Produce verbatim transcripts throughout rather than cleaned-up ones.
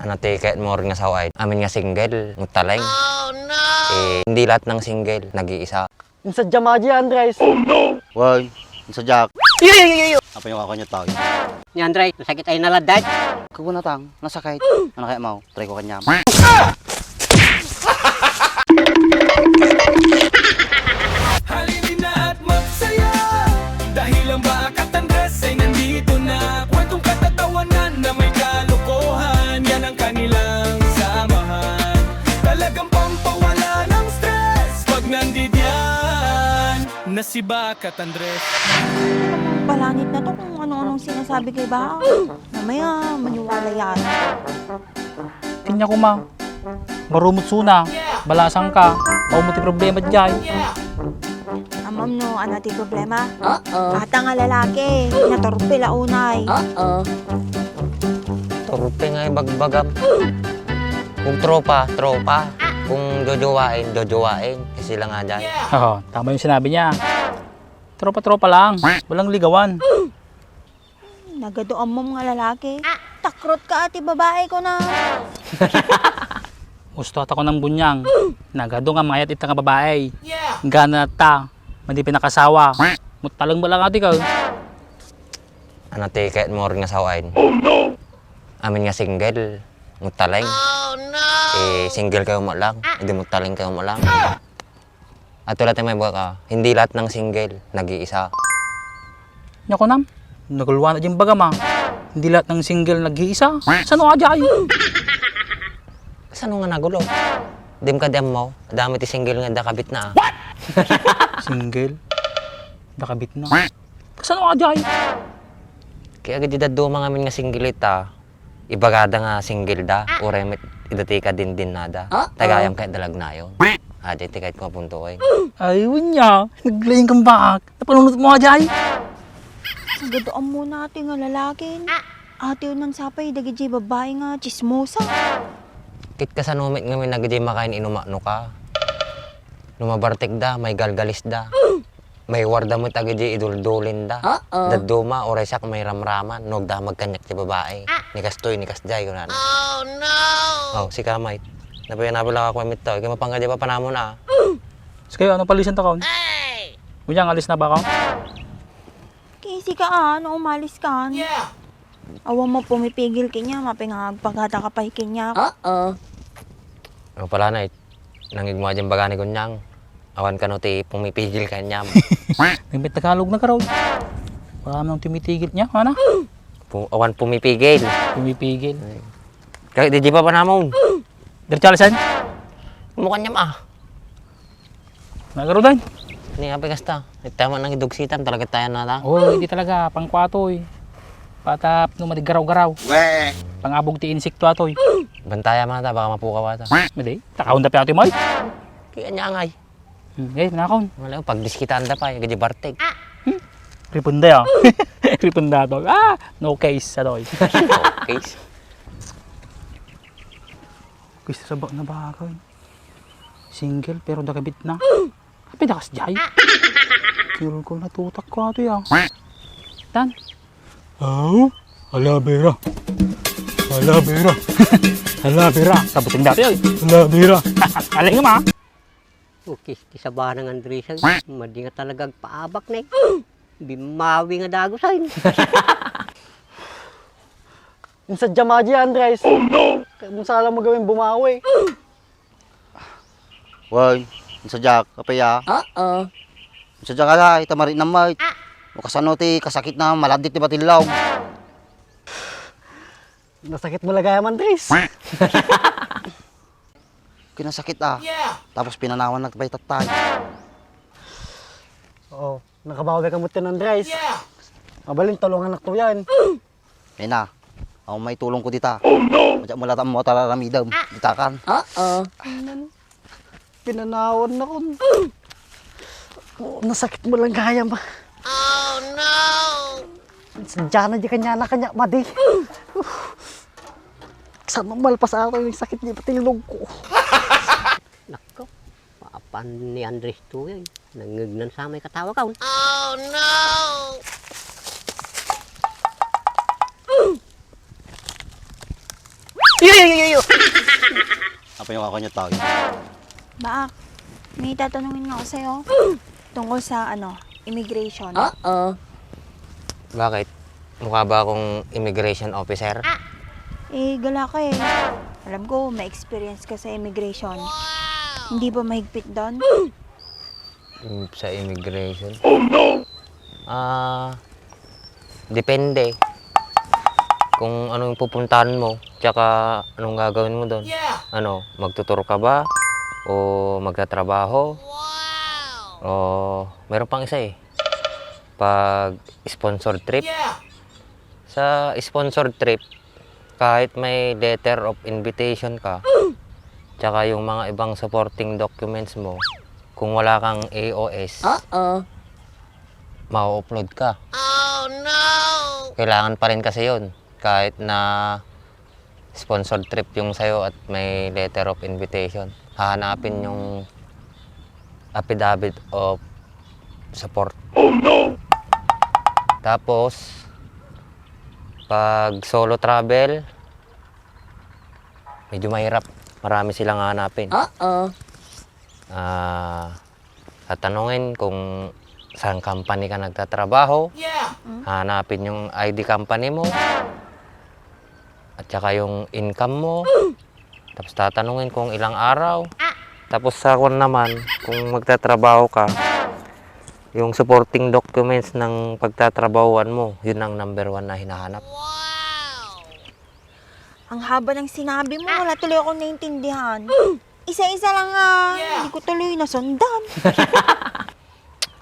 Ano ti kayatmo nga sawaen? Amin nga single, mutaleng. Eh, hindi lahat ng single, nag-iisa. Insadya mo, Andres. Wen, insadyak. Apay nga kanya tayo? Ni Andres, nasakit ay naladad. Kukunatang, nasakit. Ano kaya mau? Try ko kanya. Halina at magsaya, dahil ang Bakat Andres ay nandito na. Kwentong katatawanan na may kalokohan, yan ang kanilang samahan. Talagang pampawala ng stress pag nandidiyan na si Bakat Andres. Palangit na to kung ano-anong sinasabi kay Bao. Mamaya, maniwala yan. Kanya kuma. Barumot suna, balasang ka, paumo ti problema jay. Amam no, ano ti problema? Oo. Ata nga lalaki, naturpe la unay. Oo. Turpe nga ibagbagam. Kung tropa, tropa. Kung jojowain, jojowain. Kasi lang nga jay. Oo, tama yung sinabi niya. Tropa-tropa lang, walang ligawan. Nagadu ammom nga lalaki. Takrot ka ati babae ko na. Gusto ata ko ng bunyang. Nagadu nga mayat ita nga babae. Gana ta. Madi pinakasawa. Mutaleng ba lang ati ka? Ano ti kayat mo rin nga sawain? Amin nga single. Mutaleng. Eh, single kayo mo lang. Hindi mutaleng kayo mo lang. At wala tayong may baga, hindi lahat ng single nag-iisa. Nya kunam, naguluan na dyan baga ma. Hindi lahat ng single nag-iisa. Sano nga dyan? Sano nga nagulo? Dim ka di mo, dami ti single nga dakabit na. Single? Dakabit na. Sano nga dyan? Kaya gadi daduma nga amin nga single ita. Ibagada nga single da, uray met idati ka dindinnada. Tagayam kayat dalagnayon. Adi ti kayat ko nga puntoen. Ay, unya, naglaying kang baak. Napanunot mo, Ajay? Gaduan mo na ati nga lalakin. Ati unan sapay, dagiti babae nga chismosa. Kit kasano met ngamin nagidi makain inumano ka. Lumabartek da, may galgalis da. May warda met dagiti iduldulinda. Dadduma, uray siak mairamraman, no, agdamag kaniak ti babae. Ni kastoy, ni kasdiay, kunana. Oh, no! Oh, sika, Mike. Napayan-napayan lang ako, Mike, to. Ikaw, mapangga di ba, panamon, ah? Sige, ano, palisan ta, kaon? Unya, alis na ba, kaon? Kaya sika, ah, ano, umalis ka, ano? Awan mo pumipigil kanya, mapinga agpagada ka pay kanya. Oo. Ano pala na, eh, nangigmo aja baga ni Kunyang. Awan kano ti pumipigil kanya. Nagmit Tagalog na karaw. Wala nang tumitigil niya, mana? Pu-, awan pumipigil. Pumipigil. Ay. Kaya di, di pa panamon. Dirchalisan? Mukha niya, ma. Nagarudan? Ni, apay kasta. Tama nang idugsitan, talaga tayo na ta. Oo, hindi talaga. Pangkwato, eh. Patap, no, madigaraw-garaw. Weh. Pangabog ti insekto ato, eh. Bantaya man ta, baka mapukaw ata. Madi, takaon da piato, Moy. Kaya niya angay. Hmm, eh, nakon. Wala, pagdiskitan da pa, yung gadya barteg. Hmm? Ripon da, ah. Ripon da to. Ah, no case, ato, eh. No case. Gusto sa ba-, na bagay. Single, pero dagabit na. Apay da kasdiay? Kirol ko natutak ko ato ya. Tan? Aw? Aloe vera. Aloe vera. Aloe vera. Tabuting dati, oy. Aloe vera. Aling ma. Okay, ti sabana nga Andres, ay. Madi nga talaga agpaabak na, eh. Bimmawi nga dagus, ay. Insadya mo aja, Andres. Oh, no! Kaya mo sana mo gawin bumawi. Wen, insadyak, apay a? Oo. Insadyak a, ita marinam met. No kasano ti kasakit na maladdit ti batillog. Nasakit mo lagay man, Tris. Kinasakit a. Tapos pinanawan na pay tattay. Oo, nakabawi ka mo, Andres. Mabalin, tulungan na to yan. Ay na, awan maitulong ko dita. Oh, no! Madya mo latam mo tararamidam. Dita kan. Oo. Pinanawan na kun. Oh, nasakit mo lang kaya, ma. Oh, no! Sadya na di kanya na kanya, madi. Saan mo malpas ako yung sakit niya, pati lulog ko. Nako, maapan ni Andres to yan. Nangngegnan sa may katawa kaon. Oh, no! Apay nga kanya tayo? Baak, may tatanungin nga ako sa'yo. Tungkol sa, ano, immigration. Oo. Bakit? Mukha ba akong immigration officer? Eh, gala ka eh. Alam ko, may experience ka sa immigration. Hindi ba mahigpit doon? Mm, sa immigration? Oh, no! Ah, depende kung anong pupuntahan mo, tsaka anong gagawin mo doon. Yeah! Ano, magtutur ka ba? O magtatrabaho? Wow! O meron pang isa eh. Pag sponsored trip. Yeah! Sa sponsored trip, kahit may letter of invitation ka, tsaka yung mga ibang supporting documents mo, kung wala kang A O S, Oo. ma-upload ka. Oh, no! Kailangan pa rin kasi yun. Kahit na sponsored trip yung sa'yo at may letter of invitation, hahanapin yung affidavit of support. Oh, no! Tapos, pag solo travel, medyo mahirap. Marami silang hahanapin. Oo. Ah, tatanungin kung saan company ka nagtatrabaho. Yeah. Hanapin yung I D company mo. At saka yung income mo. Tapos tatanungin kung ilang araw. Tapos sa kwan naman, kung magtatrabaho ka, yung supporting documents ng pagtatrabahuan mo, yun ang number one na hinahanap. Ang haba ng sinabi mo, wala tuloy akong naintindihan. Isa-isa lang nga, hindi ko tuloy nasundan.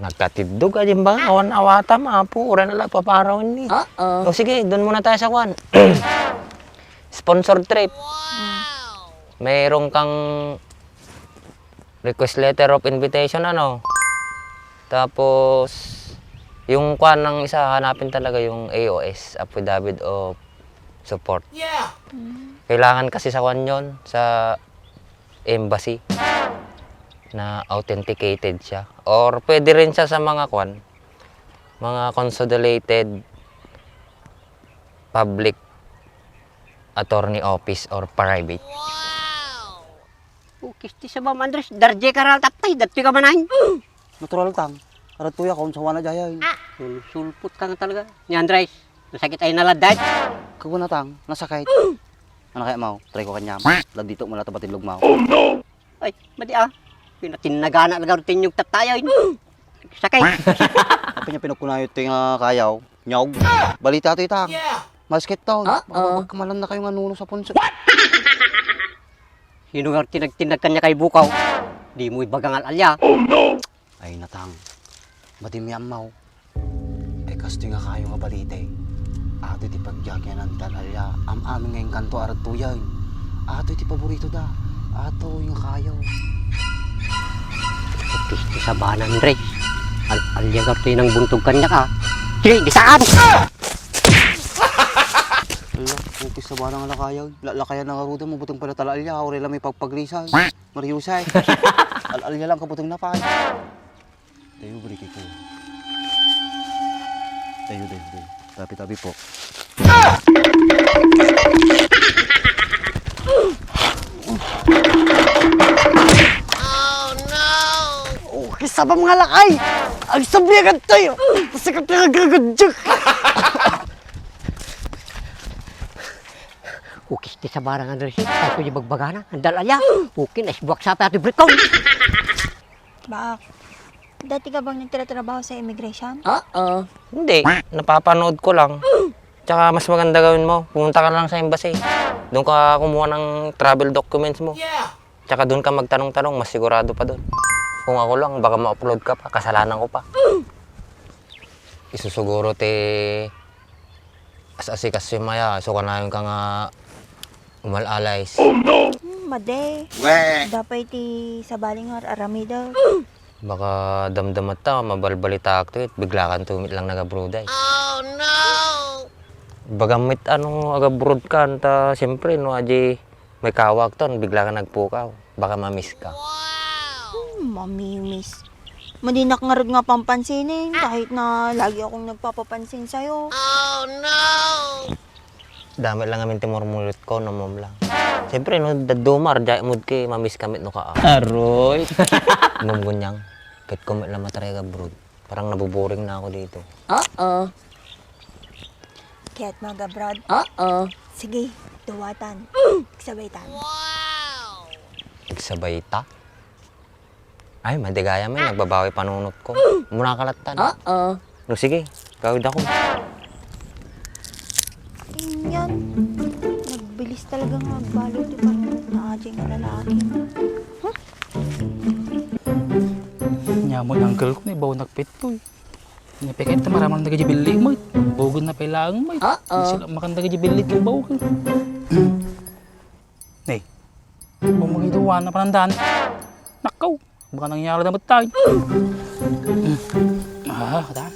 Nagkatiddog ka din ba? Awan awata, mapo. Ura na lang, paparaw ni. Oo. O sige, doon muna tayo sa kwan. Sponsor trip. Mayroon kang request letter of invitation, ano? Tapos, yung kwan ng isa, hanapin talaga yung A O S, Affidavit of Support. Yeah! Kailangan kasi sa kwan yun, sa embassy na authenticated siya. Or pwede rin siya sa mga kwan, mga consolidated public attorney office or private. Ukis ti sabam, Andres, darje ka ral taptay, datoy ka manen. Natural tang, arat tuya kaun sa wana jayay. Sul-, sulpot ka nga talaga. Ni Andres, nasakit ay naladay. Kauna tang, nasakit. Ano kaya mau? Try ko kanya. Lag dito mo lang tapat ilog mau. Ay, madi ah. Pinatinagana laga rutin yung tatayay. Sakit. Apa niya pinagkunayo ti nga kayaw? Nyog. Balita to itang. Masket town. Ah, ah. Baka magkamalan na kayo nga nuno sa punso. Sino nga tinagtinag kanya kay Bukaw? Di mo ibaga nga alya. Ay, natang. Madi mi ammaw. Ay, kastoy nga kayo nga balita eh. Ato ti pagjagianan ti al-alya. Am-amin nga engkanto a radtoyen. Ato ti paborito da. Ato nga kayo. Ukis ti sabana, Andres. Al-alya nga ti nang buntog kaniak. Sige, di saan? Ala, ukis sabana nga lakayaw. La-, lakayan na nga ruda mo, buteng pala tala alya, aurela may pagpagrisay. Mariusay. Al-alya lang kabuteng napay. Tayo, balik ito. Tayo, tayo, tayo. Tabi-tabi po. Oh, kisabam nga lakay! Ang sabi agad tayo! Basta ka pinagagad. Ukis ti sabara nga Andres, ay ko di bagbagana, andal alya. Ukis na isbuak sa ato brikon. Bak, dati ka bang nagtratrabaho sa immigration? Oo. Hindi, napapanood ko lang. Tsaka mas maganda gawin mo, pumunta ka lang sa embassy. Doon ka kumuha ng travel documents mo. Yeah. Tsaka doon ka magtanong-tanong, mas sigurado pa doon. Kung ako lang, baka ma-upload ka pa, kasalanan ko pa. Isusuguro ti as-asikaso maya, isu kanayon ka nga umal-alays. Hmm, madi. Weh! Dapay ti sabali nga ar-aramidek. Baka damdamat ta, mabalbalitaak to, eh. Bigla kan tumit lang nagabroday. Oh, no! Baga met ano, agabroad kan, ta, siyempre, no, adi, may kawak ton, bigla ka nagpukaw. Baka ma-miss ka. Hmm, mami-miss. Madinak ngarud nga pampansinin, kahit na lagi akong nagpapapansin sa'yo. Oh, no! Dami lang amin ti murmurit ko, no, mom lang. Siyempre, no, dadduma, ragiak met ket mamiss ka met no kaa. Aroy. Ma'am Gunyang, ket ko met la matarek abroad. Parang nabuboring na ako dito. Oo. Kaya't mag-abroad? Oo. Sige, duwatan. Igsabay tan. Igsabay ta? Ay, madigayam, nagbabawi panunot ko. Muna ka lattan. Oo. No, sige, gawid ako. Inyan, nagbilis talaga nga agbalik ti panunot na aja nga lalaki. Huh? Nya mo, uncle ko, ni baw nagpittoy. Ni peket ta maraman dagiti billi mo. Bugen na pay laeng mo. Oo. Sila makan dagiti billi ti baw. Nay, bumagay daw na panandan. Nakaw, baka nangyari na tayo. Ah, ta.